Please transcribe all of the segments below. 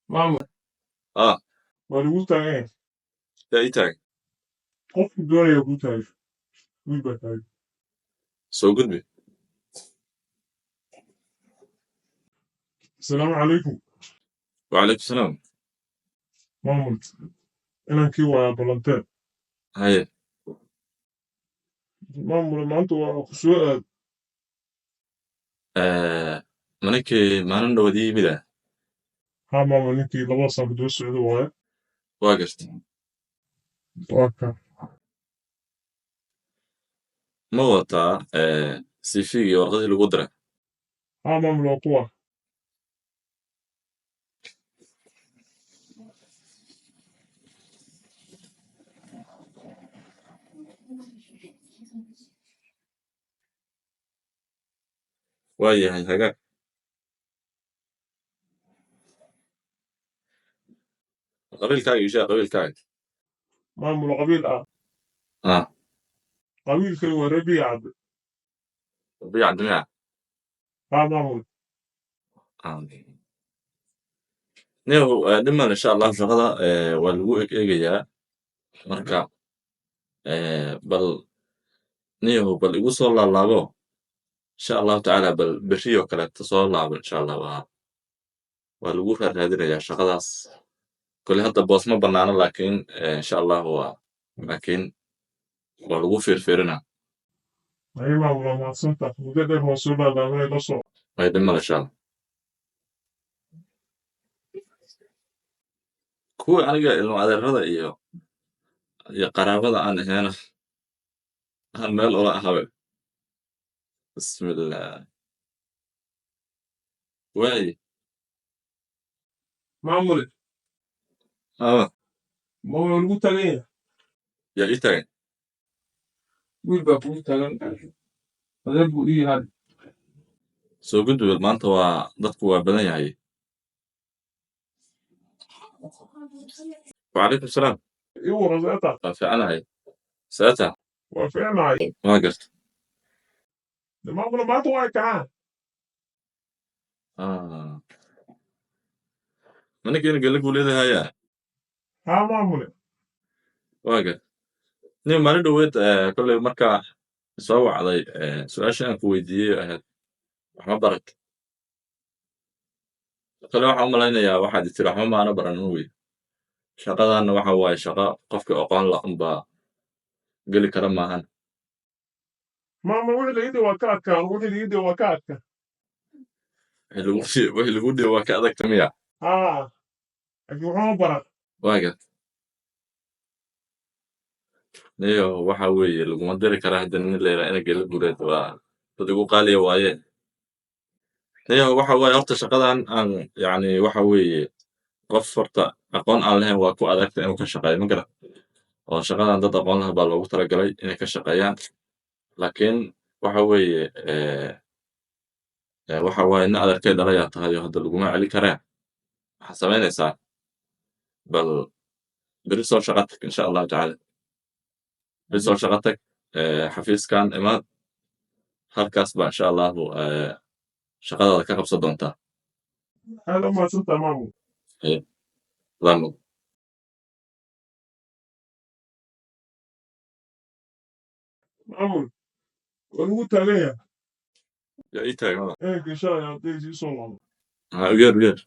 Maamul. Ah. Waa lagu taagan yahay. Yaa ii taagan? Qofku doonaya kuu taagan, wiil baa taagan. Soo gudbi. Asalaamu calaykum. Wacalaykum salaam. Maamul, inankii waa ballanteen. Haye. Maamul, maanta waa ku soo aad. Maninkii maalin dhawaad ii yimid ah? Haa maamul, ninkii 2 sano ku daba socda waaye. Waa garta. Waa ka. Ma wadataa CV-gii warqadii lagu diray? Haa maamul, waa kuwa. Waa yahay, hagaag. Qabiilkaaga ii sheeg, qabiilkaaga. Maamul, qabiil ah? Ah. Qabiilkani waa Rabiic Cabdi. Rabiic Cabdimiya? Haa maamul. Niyow, dhiman insha Allah shaqada waa lagu eg eegayaa. Marka bal niyow, bal igu soo laalaabo insha Allahu tacaala, bal berriyo kaleeto soo laabo insha Allah, waa lagu raaraadinayaa shaqadaas. Kole hadda boos ma banaano, laakiin insha Allah waa, laakiin waa lagu fiirfiirinaa. Haye maamul, waa mahadsantaha, muddo dheer waa soo laalaabay, la soco. Way dhiman insha Allah. Kuwa aniga ilmo adeerada iyo qaraabada aan ahayna aan meel ula ahabe. Bismillah, waay. Maamule. Aba. Ma waa lagu taagan yahay. Yaa ii taagan? Wiil baa kugu taagan, adeer buu ii yahay. Soo gudbi maanta, waa dadku waa badan yahay. Wacalaykum salaam. Ii waran, seeta? Waa fiicanahay, seeta? Waa fiicnahay. Waa garta. De maamule, maanta waa kacaan. Ah. Maninkeena gela guuleedahayaa? Haa maamule. Waa garta. Nin maalin dhoweed kolley markaa soo wacday, su-aasha aan ku weydiiyey ahayd wax ma barat. Kale waxaan u malaynayaa waxaad tiri waxba maana baran wey. Shaqadanna waxa waaye shaqo qofka aqoon la unbaa geli kara maahan. Maamul, wixii laga dhigo waa ka adkaan, wixii laga dhigo waa ka adkaan. Wixii lagu dhibo waa ka adagta miya? Haa, laakiin waxuma baran. Waa garta. Niyo, waxa weeye laguma diri karaa hadda nin la yidhaha ina gela guuleed, waa dad igu qaaliya waaye. Niyo, waxa waaye horta shaqadan aan yacni waxa weeye qof horta aqoon aan lahayn waa ku adagta inuu ka shaqeeyo, ma garat? Oo shaqadan dad aqoon lah baa loogu talagalay inay ka shaqeeyaan, laakiin waxa weeye waxa waaye nin adeerkay dhalayaa tahay oo hadda laguma celi karee. Waxaad samaynaysaa, bal beri soo shaqa tag insha Allahu tacaala. Beri soo shaqa tag, xafiiskan imaad, halkaas baa insha Allahu shaqadaada ka qabsan doontaa. Aad u mahadsantaha maamul. Lamo. Maamul, waa lagu taagan yahay. Yaa ii taagan? Inankii shalay hadday sii soo laabo. Ha, u yeer, u yeer.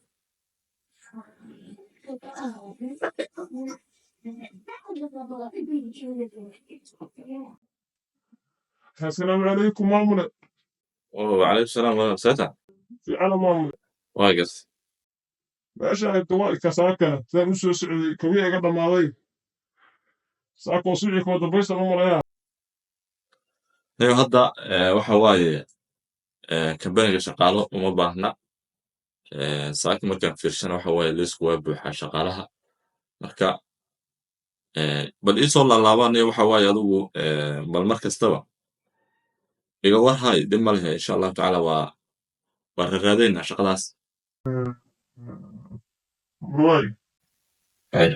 Asalaamu calaykum maamule. Oo wacalaykum salaam walaal, seeta? Fiicana maamule. Waa garta. Meesha ayta waa ikasaakana sidaan u soo socday kabii iga dhammaaday, saakoo suci koo dambaysan u malayaa. Niyo, hadda waxa waaye kambaniga shaqaalo uma baahna. Saaka markaan fiirshana waxa waaye liisku waa buuxaa shaqaalaha. Marka bal iisoo laalaabanayo, waxa waaye adigu bal mar kastaba iga warhay, dhib ma lehe insha Allahu tacaala, waa raraadaynaa shaqadaas. Waay. Ay.